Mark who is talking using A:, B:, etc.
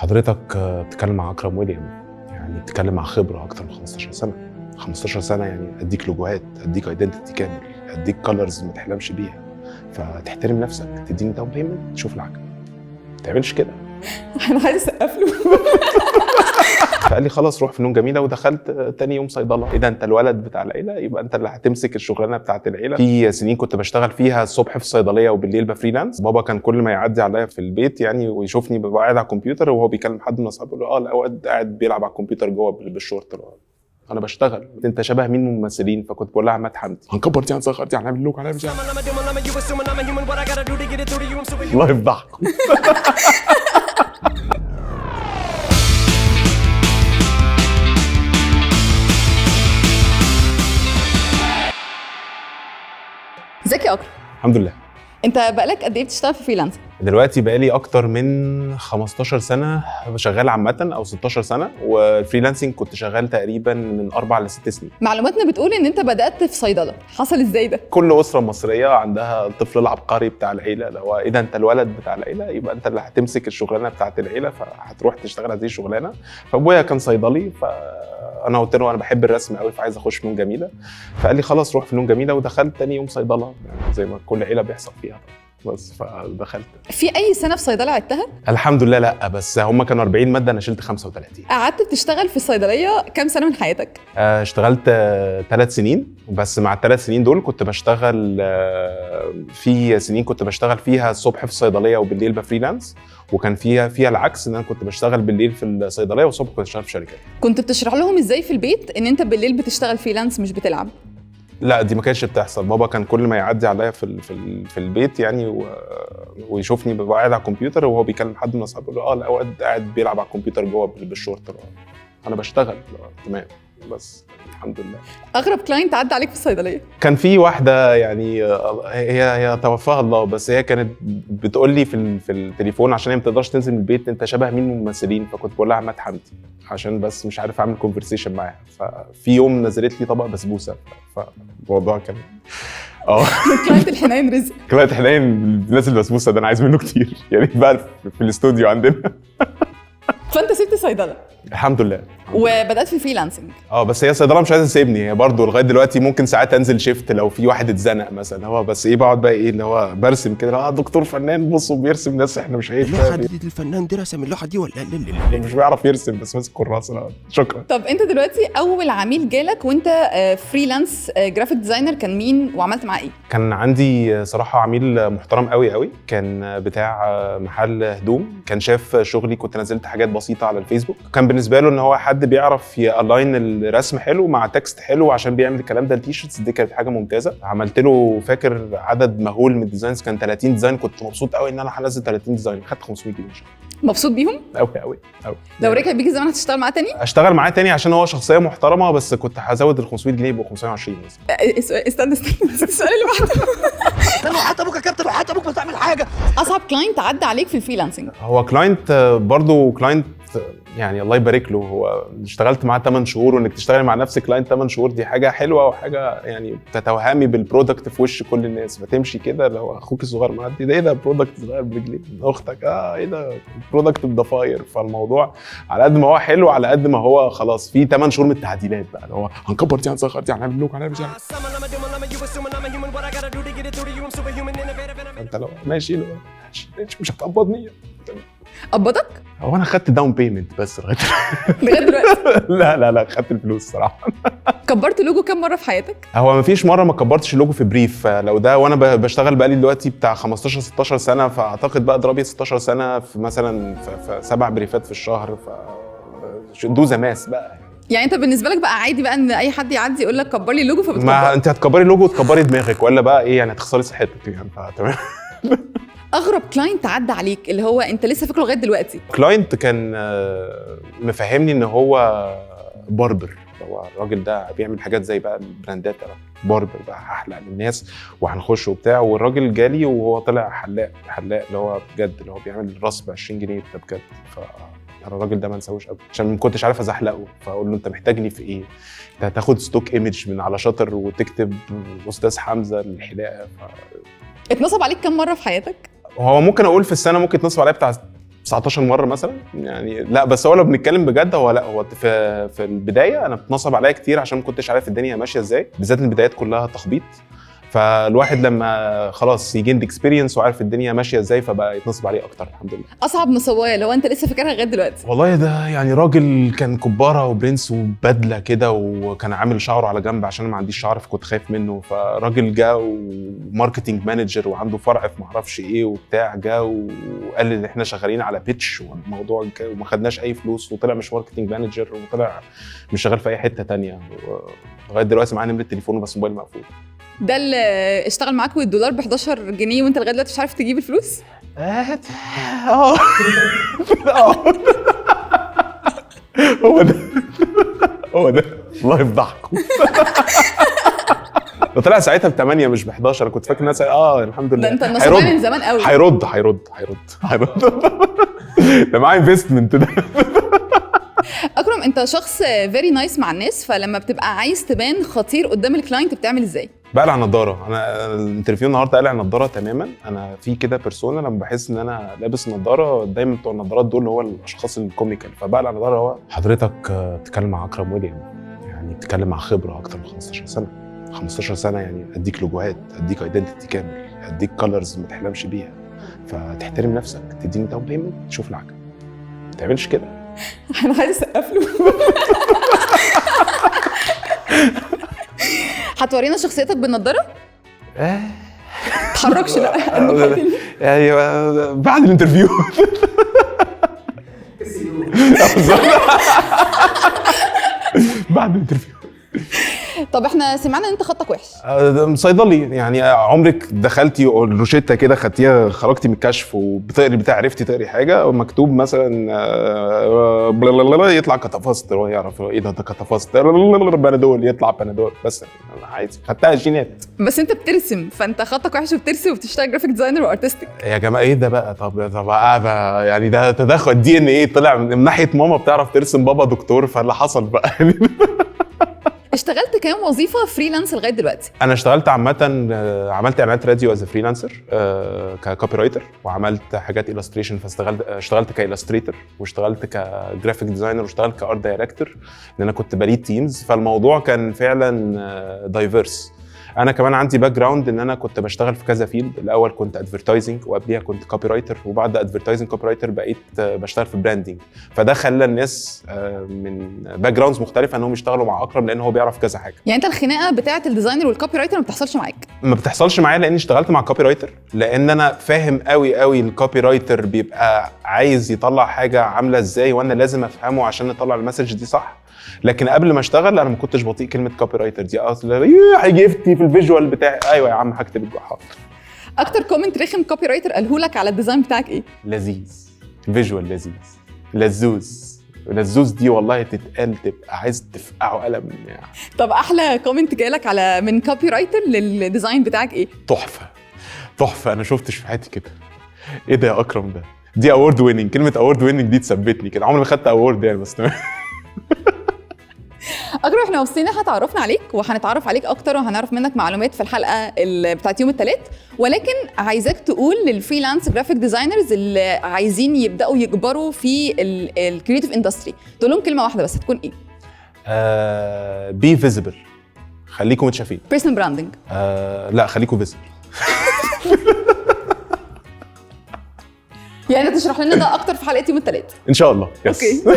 A: حضرتك بتتكلم مع اكرم ويليام، يعني بتتكلم مع خبره اكتر من 15 سنة. 15 سنة يعني اديك لوجوهات، اديك identity كامل، اديك colors ما تحلمش بيها، فتحترم نفسك، تديني down payment، تشوف العجب. ما تعملش كده.
B: انا عايز اسقف له.
A: فقال لي خلاص روح فنون جميلة، ودخلت تاني يوم صيدلة. ايه ده، انت الولد بتاع العيلة، يبقى انت اللي هتمسك الشغلانة بتاعت العيلة. في سنين كنت بشتغل فيها الصبح في الصيدلية وبالليل ب freelance. بابا كان كل ما يعدي عليا في البيت يعني ويشوفني ببقى قاعد على الكمبيوتر وهو بيكلم حد من اصحابه، يقول له اه لا قاعد بيلعب على الكمبيوتر جوه بالشورت، انا بشتغل. انت شبه مين من الممثلين؟ فكنت بقول لها عماد حمدي. هنكبر دي، هنصغر دي، هنعمل لوجو، هنعمل مش عارف. الله يفضحكم.
B: ازيك يا اكرم؟
A: الحمد لله.
B: انت بقالك قد ايه بتشتغل في freelance؟
A: دلوقتي بقالي اكتر من 15 سنة شغال عامة، او 16 سنة، وال freelancing كنت شغال تقريبا من 4 ل 6 سنين.
B: معلوماتنا بتقول ان انت بدات في صيدلة، حصل ازاي ده؟
A: كل اسره مصرية عندها الطفل العبقري بتاع العيلة، اللي هو ايه ده، انت الولد بتاع العيلة، يبقى انت اللي هتمسك الشغلانة بتاعت العيلة، فهتروح تشتغل هذه الشغلانة. فابويا كان صيدلي، فانا قلت له انا بحب الرسم قوي، فعايز اخش فنون جميلة. فقال لي خلاص روح فنون جميلة، ودخلت تاني يوم صيدلة، يعني زي ما كل عيله بيحصل فيها بس. فدخلت.
B: في اي سنة في صيدلة عدتها؟
A: الحمد لله لا، بس هم كانوا 40 مادة، انا شلت 35.
B: قعدت بتشتغل في الصيدلية كام سنة من حياتك؟
A: اشتغلت 3 سنين، بس مع ال3 سنين دول كنت بشتغل في سنين كنت بشتغل فيها الصبح في الصيدلية وبالليل ب freelance، وكان فيها العكس، ان انا كنت بشتغل بالليل في الصيدلية والصبح كنت بشتغل في شركات.
B: كنت بتشرح لهم ازاي في البيت ان انت بالليل بتشتغل freelance مش بتلعب؟
A: لا دي ما كانتش بتحصل. بابا كان كل ما يعدي عليا في البيت يعني ويشوفني ببقى قاعد على الكمبيوتر وهو بيكلم حد من اصحابه، يقول له اه لا قاعد بيلعب على الكمبيوتر جوه بالشورت، انا بشتغل. تمام، بس الحمد لله.
B: اغرب client عدى عليك في الصيدلية؟
A: كان في واحدة يعني هي توفاها الله، بس هي كانت بتقول لي في التليفون عشان هي ما بتقدرش تنزل من البيت، انت شبه مين من الممثلين؟ فكنت بقول لها عماد حمدي، عشان بس مش عارف اعمل conversation معاها. ففي يوم نزلت لي طبق بسبوسه، فالموضوع كان
B: client الحنين رزق.
A: client حنين نزل بسبوسه، ده انا عايز منه كتير يعني بقى في الاستوديو عندنا.
B: فانت سبت صيدلة؟
A: الحمد لله.
B: وبدات في ال freelancing.
A: بس هي الصيدله مش عايزه تسيبني، هي برضه لغاية دلوقتي ممكن ساعات انزل shift لو في واحد اتزنق مثلا، هو بس ايه بقعد بقى ايه اللي هو برسم كده، دكتور فنان بصوا بيرسم ناس احنا مش عارف
C: اللوحة دي الفنان دي رسم اللوحة دي ولا لا،
A: مش بيعرف يرسم بس ماسك كراسة. شكرا.
B: طب انت دلوقتي اول عميل جالك وانت freelance graphic designer كان مين وعملت معاه ايه؟
A: كان عندي صراحة عميل محترم قوي قوي، كان بتاع محل هدوم، كان شاف شغلي، كنت نزلت حاجات بسيطة على الفيسبوك، كان بالنسبة له ان هو حد بيعرف ي align الرسم حلو مع text حلو عشان بيعمل الكلام ده ال t-shirts، دي كانت حاجة ممتازة. عملت له فاكر عدد مهول من ال designs، كان 30 design، كنت مبسوط قوي ان انا هنزل 30 design، خدت 500 جنيه.
B: مبسوط بيهم؟
A: قوي قوي قوي.
B: لو رجع بيك الزمان هتشتغل معاه تاني؟
A: اشتغل معاه تاني عشان هو شخصية محترمه، بس كنت هزود ال 500 جنيه يبقوا 520 مثلا.
B: استنى استنى السؤال اللي بعده.
C: استنى وحتى ابوك يا كابتن، وحتى ابوك ما تعمل حاجة.
B: اصعب client عدى عليك في ال freelancing؟
A: هو client برضه client يعني الله يبارك له، هو اشتغلت معاه 8 شهور، وانك تشتغلي مع نفس client 8 شهور دي حاجة حلوة، وحاجه يعني بتتوهمي بال product في وش كل الناس، فتمشي كده لو اخوك الصغير معدي ده ايه ده product صغير برجلين، اختك ايه ده product بضفاير. فالموضوع على قد ما هو حلو على قد ما هو خلاص في 8 شهور من التعديلات بقى، اللي هو هنكبر دي، هنصغر دي، هنعمل لوك، هنعمل مش عارف. انت لو ماشي لو مش هتقبضني.
B: قبضك؟
A: هو انا خدت down payment بس لغاية
B: دلوقتي.
A: لا لا لا خدت الفلوس صراحة.
B: كبرت لوجو كام مرة في حياتك؟
A: هو ما فيش مرة ما كبرتش اللوجو في brief، لو ده وانا بشتغل بقالي دلوقتي بتاع 15 16 سنة، فاعتقد بقى اضربي 16 سنة في مثلا في 7 brief ات في الشهر، ف do the math بقى.
B: يعني انت بالنسبة لك بقى عادي بقى ان اي حد يعدي يقول لك كبر لي اللوجو فبتكبر؟
A: ما انت هتكبري اللوجو وتكبري دماغك ولا بقى ايه يعني، هتخسري صحتك يعني. فتمام.
B: اغرب client عدى عليك اللي هو انت لسه فاكره لغاية دلوقتي؟
A: client كان مفهمني ان هو barber، هو الراجل ده بيعمل حاجات زي بقى ال brand ات، barber بقى هحلق للناس وهنخش وبتاع، والراجل جالي وهو طلع حلاق، حلاق اللي هو بجد اللي هو بيعمل الراس ب 20 جنيه ده بجد. ف الراجل ده ما انساهوش ابدا، عشان ما كنتش عارف ازحلقه، فاقول له انت محتاجني في ايه؟ انت هتاخد stock image من على شاطر وتكتب استاذ حمزة الحلاقة.
B: اتنصب عليك كم مرة في حياتك؟
A: هو ممكن اقول في السنة ممكن يتنصب عليا بتاع 19 مرة مثلا يعني. لا بس هو لو بنتكلم بجد، هو لا، هو في البداية انا اتنصب عليا كتير عشان ما كنتش عارف الدنيا ماشية ازاي، بالذات البدايات كلها تخبيط. فالواحد لما خلاص ي gain experience وعارف الدنيا ماشية ازاي، فبقى يتنصب عليه اكتر الحمد لله.
B: اصعب نصبايه لو انت لسه فاكرها لغاية دلوقتي؟
A: والله ده يعني راجل كان كباره وبرنس وبدله كده، وكان عامل شعره على جنب عشان انا ما عنديش شعر فكنت خايف منه. فراجل جه و marketing manager وعنده فرع في معرفش ايه وبتاع، جه وقال ان احنا شغالين على pitch والموضوع وما خدناش اي فلوس، وطلع مش marketing manager وطلع مش شغال في اي حتة ثانية. لغاية دلوقتي معاه نمره تليفونه بس موبايل مقفول.
B: ده اللي اشتغل معاك والدولار ب 11 جنيه وانت لغاية دلوقتي مش عارف تجيب الفلوس؟
A: اه هو ده هو ده، الله يفضحكم. ده طلع ساعتها ب 8 مش ب 11، انا كنت فاكر الناس الحمد لله.
B: ده انت النصابين من زمان قوي.
A: هيرد هيرد هيرد هيرد، ده معاه investment ده.
B: اكرم، انت شخص very nice مع الناس، فلما بتبقى عايز تبان خطير قدام ال client بتعمل ازاي؟
A: بقلع نظاره. انا ال interview النهارده قلع نظاره تماما. انا في كده persona لما بحس ان انا لابس نظاره، دايما بتوع النظارات دول اللي هو الاشخاص ال comical، فبقلع نظاره. هو حضرتك بتتكلم مع اكرم ويليام، يعني بتتكلم مع خبره اكتر من 15 سنة. 15 سنة يعني اديك لوجوهات، اديك identity كامل، اديك colors ما تحلمش بيها، فتحترم نفسك، تديني down payment، تشوف العجب. ما تعملش كده.
B: انا عايز اسقف له. هتورينا شخصيتك بالنضاره؟ ما تتحركش. لا
A: يعني بعد ال interview. بعد ال interview.
B: طب احنا سمعنا ان انت خطك وحش.
A: صيدلي يعني. عمرك دخلتي الروشته كده خدتيها، خرجتي من الكشف وبتقري بتاع، عرفتي تقري حاجة مكتوب مثلا يطلع كتافاست، هو يعرف ايه ده كتافاست، بنادول يطلع بنادول، بس انا عايز خدتها جينات.
B: بس انت بترسم، فانت خطك وحش وبترسم وبتشتغل graphic designer و artistic.
A: يا جماعة ايه ده بقى؟ طب يعني ده تدخل DNA طلع من ناحية ماما بتعرف ترسم، بابا دكتور، فاللي حصل بقى.
B: اشتغلت كام وظيفة freelance لغاية دلوقتي؟
A: انا اشتغلت عامة، عملت اعلانات راديو as freelancer ك copywriter، وعملت حاجات illustration، فاشتغلت اشتغلت ك illustrator، واشتغلت ك graphic designer، واشتغلت ك art director، لان انا كنت ب lead teams، فالموضوع كان فعلا diverse. انا كمان عندي background ان انا كنت بشتغل في كذا field. الاول كنت advertising، وقبليها كنت copywriter، وبعد advertising copywriter بقيت بشتغل في branding. فده خلى الناس من backgrounds مختلفة انهم يشتغلوا مع اكرم، لان هو بيعرف كذا حاجة.
B: يعني انت الخناقة بتاعه ال designer وال copywriter ما بتحصلش معاك؟
A: ما بتحصلش معايا، لاني اشتغلت مع copywriter، لان انا فاهم قوي قوي ال copywriter بيبقى عايز يطلع حاجة عامله ازاي، وانا لازم افهمه عشان نطلع ال message دي صح. لكن قبل ما اشتغل انا ما كنتش بطيء كلمة copywriter دي، اصلا هيجي يفتي في ال visual بتاعي. ايوه يا عم هكتب الجحا.
B: اكتر comment رخم copywriter قاله لك على ال design بتاعك ايه؟
A: لذيذ، visual لذيذ، لزوز لزوز دي والله تتقال تبقى عايز تفقعه قلم يعني.
B: طب احلى comment جالك على من copywriter لل design بتاعك ايه؟
A: تحفة تحفة، انا شفتش في حياتي كده. ايه ده يا اكرم ده؟ دي award winning. كلمة award winning دي تثبتني كده، عمري ما خدت award يعني، بس تمام.
B: اكرم احنا مبسوطين ان احنا اتعرفنا عليك، وهنتعرف عليك اكتر وهنعرف منك معلومات في الحلقة بتاعت يوم الثلاث، ولكن عايزاك تقول لل freelance graphic designers اللي عايزين يبداوا يكبروا في ال creative industry، تقول لهم كلمة واحدة بس، هتكون ايه؟
A: be visible، خليكم متشافين.
B: personal branding.
A: لا خليكم visible.
B: يعني تشرح لنا ده اكتر في حلقة يوم الثلاث
A: ان شاء الله. yes.
B: okay.